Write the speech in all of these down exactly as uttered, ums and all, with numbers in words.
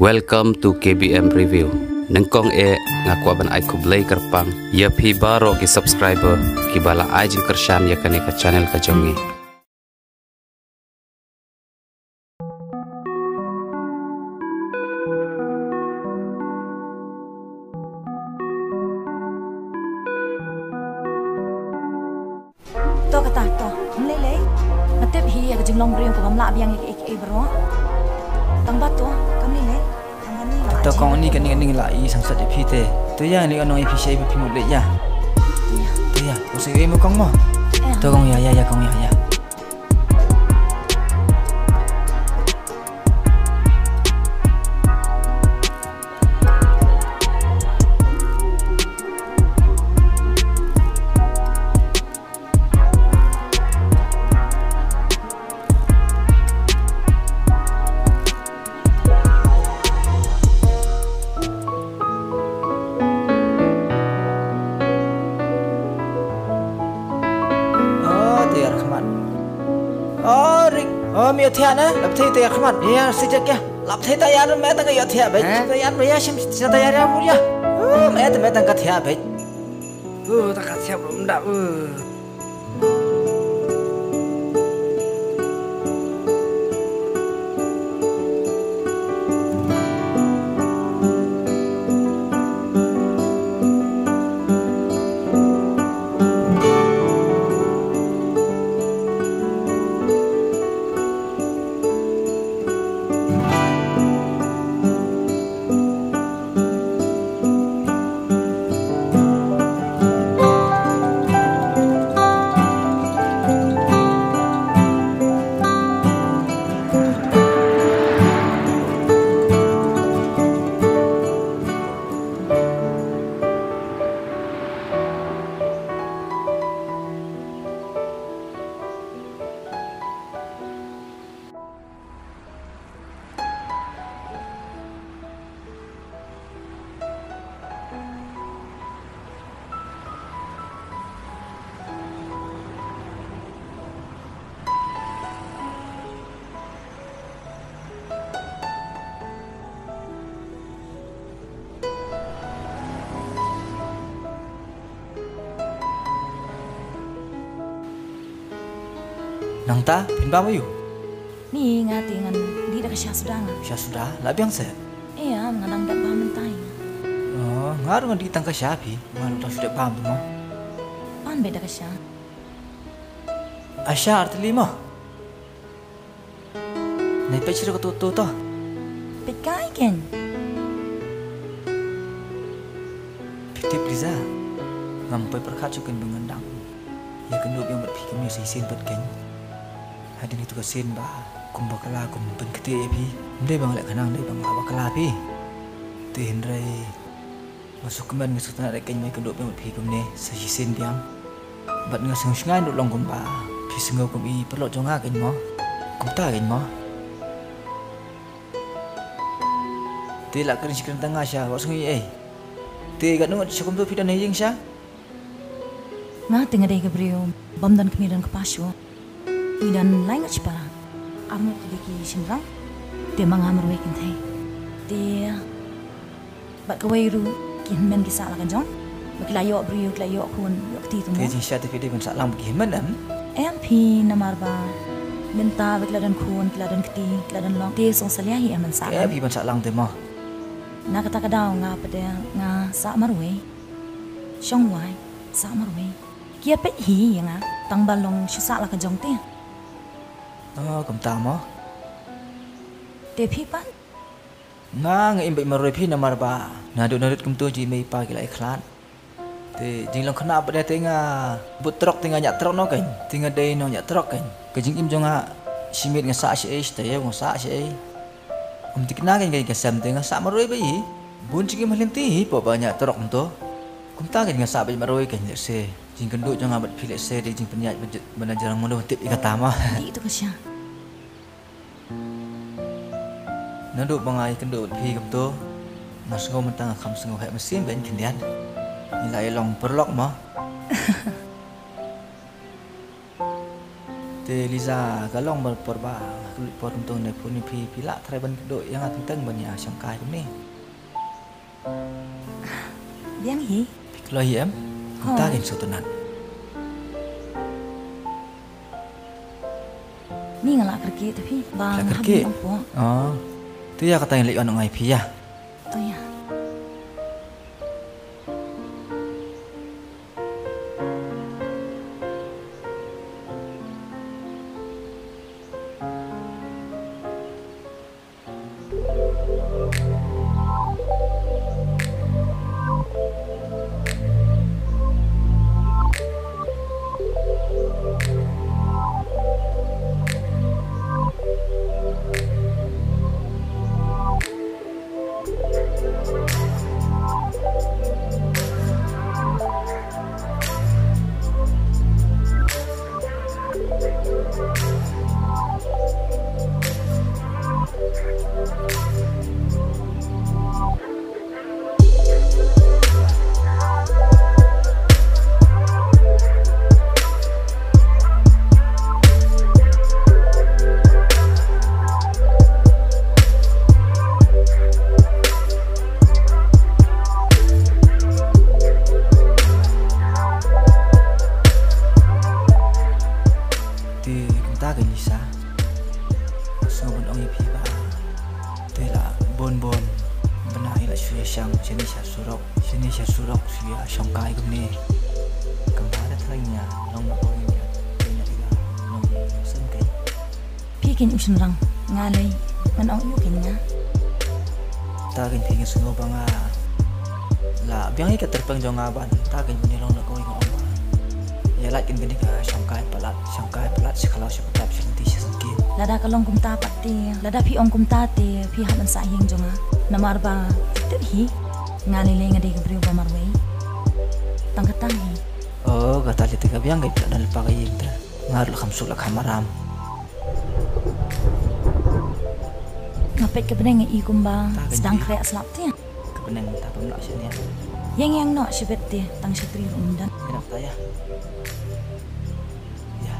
Welcome to K B M Review. Nyngkong eh nga kwah ban ai khublei kyrpang ïa phi baroh ki subscriber kiba la ai jingkyrshan ïa kane ka channel ka jong ngi. To kata to. Kam lei lei. Nga tip hi ïa ka jinglong briew kaba ym lah biang ïa kiei kiei baroh. Tang ba to, kam lei lei. Tang ba ni. To kong ni kane kane la i sangsot ïa phi te. To ïa ni onong ïa phi shai ba phi mut leh ïa. Ïa. To ïa, ko se ïa mo kong mo. Ïa. To kong ïa ïa ïa kong ïa ïa. Oh, te ïa khmat. Oh, rik. Oh, mi ïa thiah ne? Lap thei te ïa khmat. Ïa, si jak ïa. Lap thei ta ïa me tang ka ïa thiah beit. Eh? Ta ïa me ïa shim, shim ta ïa ria mu ïa. Oh, me te me tang ka thiah beit. Uh, ta ka siap rum dah, uh. Nangta, phin bam aiu? Ni nga te ngan dih da ka sha suda nga. Sha suda, la biang se? Ïa, nga dang dep bam mynta ïa. Oh, nga ruh ngan dih tang ka sha phi, nga ruh dang shu dep bam mo. Pan beit da ka sha. Asha artylli mo. Nai peit shuh ka tu tu to. Peit kai ken. Peit tip Liza. Ngam poi pyrkhat shuh ken ba ngan dang ïa kynduh biang bad phi kumne sa shisien pat ken. Hadien kito ka sien ba kum bakla kum pynkhiah ïa phi. Ym dei ba nga leh khnang, dei ba nga bakla phi. Te hynrei Nga sngewkmen, nga sngewtynnat ïa kane, kynduh biang bad phi kumne sa shisien biang. Bad nga sngewshngaiñ ruh long kumba phi sngew kum i paralok jong nga kein mo. Kumta kein mo. Te la kren shi kren tang nga sha, wat sngew ei ei. Te katno ngut sha kumto phi don ha ïing sha? Nga te nga dei ka briew bym don kmie don kpa shuh. Ngi don lai ngut shipara. Ar ngut ki dei ki shynrang. Te ma nga marwei kynthei. Te bad kawei ruh ki hynmen ki sah la ka jong. Ba ki la ïoh briew, ki la ïoh khun, ïoh kti tu mo. Te jingshisha te phi dei ban sah lang bad ki hynmen em? Em phi, namar ba mynta ba ki la don khun, ki la don kti, ki la don lok. Te sngewsalia hi em ban sah lang. Em phi ban sah lang te mo. Na kata ka daw nga pat de nga sah marwei. Shong wai, sah marwei. Ki ïa peit hi ïa nga, tang ba long shu sah la ka jong te. Oh, kumta mo. Te phi pat? Nga, nga im beit marwei phi namar ba naduh naduh kumto jingmei pa ki la ïa khlad. Te jinglong khynnah pat de te nga bud trok te nga ñiah trok noh kein. Te nga dei nongñiah trok kein. Ka jingim jong nga shi miet nga sah shaei, shi taïew nga sah shaei. Ym thikna kein ka sem te nga sah marwei beit hi. Bun jingim ha lynti hi pop ba ñiah trok kumto. Kumta kein nga sah beit marwei kein, lehse jingkynduh jong nga bad phi lehse dei jingpynïaid ban jrong mano tip ïa kata ma. Dei tu ka sha. Naduh ba nga ïakynduh bad phi kumto, nga sngew mynta nga kham sngew heh mynsiem bad khyndiat. Ngi la ïa long paralok mo. Te Lisa, ka long ba por ba ka lut por kumto ne phone ïa phi, phi lah trai ban kdew ïa nga teng teng ban ïa shongkai kumne. Biang hi. Phi kloi hi em? Kumta kin sngewtynnat. Ni nga la kyrkieh te phi. Ba la kyrkieh. Oh. Tu ïa kata ngan leit wan ong ïa phi ïa. To ïa. Te kumta ka Lisa. Sngew ban ong ïa phi ba te la bun bun bnai la shu ïa shang shane sha surok, shane sha surok shu ïa shongkai kumne. Kumba da thrang ïa long na oi ïa te na ïa long ïa sngewkai. Phi kin u shynrang nga lei ngan ong ïa u kin nga. Ta kin phi kin sngew ba nga la biang ïa ka tyrpeng jong nga ban ta kin bun ïa long na oi nga ong ba ïa lait kin kane ka shongkai palat, shongkai palat sha khlaw sha patap sha lynti sha syngkien. Lada ka long kumta pat te, lada phi ong kumta te phi hap ban sah ïing jong nga. Namar ba tip hi nga lei lei nga dei ka briew ba marwei. Tang kata hi. Oh, kata lei te ka biang ka ïa na lypa ka ïing te. Nga ruh la kham suk la kham aram. Nga peit ka bneng nga i kumba sdang khreh slap te. Ka bneng ta pynlok shane. Ïeng ïeng noh shibit te tang shatri ruh ym don. Ïa noh ta ïa. Ïa.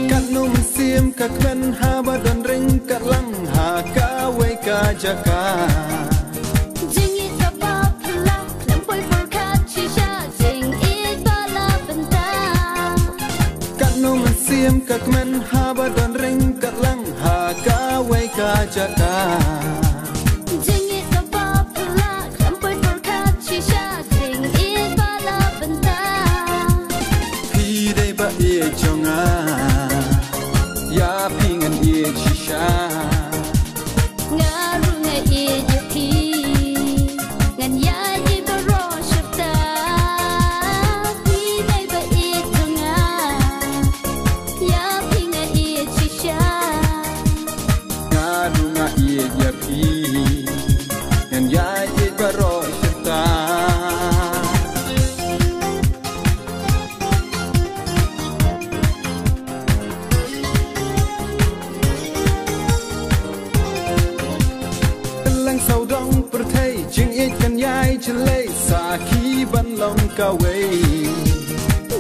Katno mynsiem ka kmen haba don ring ka lang ha kawei ka jaka. Jingïeit kaba phylla, lem poi pyrkhat shisha, jingïeit ba la bynta. Katno mynsiem ka kmen haba don ring ka lang ha kawei ka jaka. Jingïeit kaba phylla, lem poi pyrkhat shisha, jingïeit ba la bynta. Phi dei ba ïeit jong nga, ïa phi ngan ïeit shisha. Nga ruh nga ïeit ïa phi, ngan ïaid ïa baroh shata. Phi dei ba ïeit jong nga, ïa phi nga ïeit shisha. Nga ruh nga ïeit ïa phi, ngan ïaid ïa baroh shata. Lang sawdong pyrthei, jingïeit kan ïai jyllei, sakhi ban long kawei.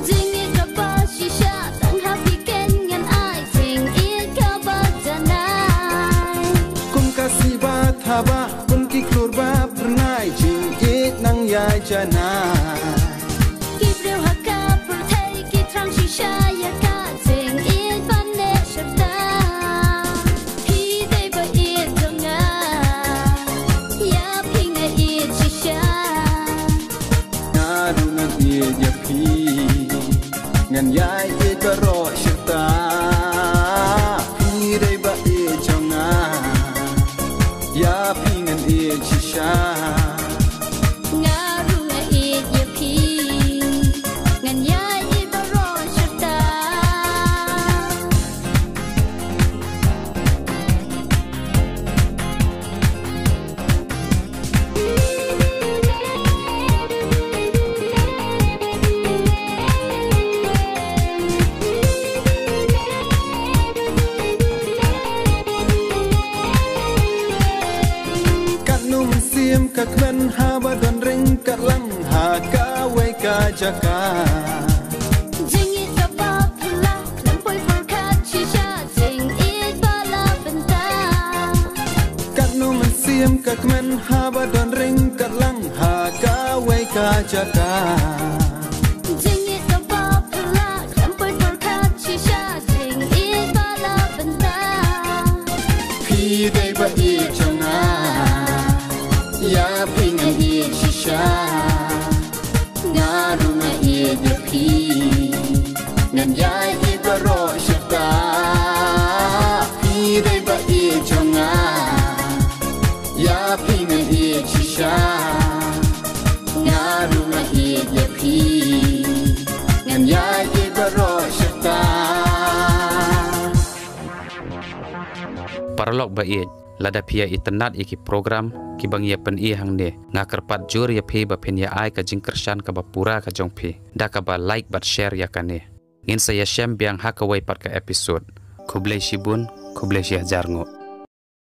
Jingïeit kaba shisha, tang ha phi ken ngan ai, jingïeit kaba janai. Kum ka sih ba thaba, kum ki khlur ba byrnai, jingïeit nang ïai janai. Ki briew ha ka pyrthei ki thrang shisha ïa ka jingïeit ban neh syrta. Phi dei ba ïeit jong nga, ïa phi nga ïeit shisha. Nga ruh ngan ïeit ïa phi, ngan ïai ïeit baroh syrta. Phi dei ba ïeit jong nga, ïa phi ngan ïeit shisha. Nga ruh nga ïeit ïa phi, ngan ïai ïeit Ka kmen haba don ring ka lang ha kawei ka jaka. Jingïeit kaba phylla, lem poi pyrkhat shisha, jingïeit ba la bynta. Katno mynsiem ka kmen haba don ring ka lang ha kawei ka jaka. Jingïeit kaba phylla, lem poi pyrkhat shisha, jingïeit ba la bynta. Phi dei ba ïeit jong nga, ïa phi nga ïeit shisha. Nga ruh nga ïeit ïa phi, ngan ïa ïeit baroh shata. Phi dei ba ïeit jong nga, ïa phi nga ïeit shisha. Nga ruh nga ïeit ïa phi, ngan ïa ïeit baroh shata. Paralok ba ïeit, lada phi ïa itynnad ïa ki program kiba ngi ïa pyni hangne, nga kyrpad jur ïa phi ba phin ïa ai ka jingkyrshan kaba pura ka jong phi da kaba like bad share ïa kane. Ngin sa ïashem biang ha kawei pat ka episode. Khublei shibun, khublei shihajar nguh.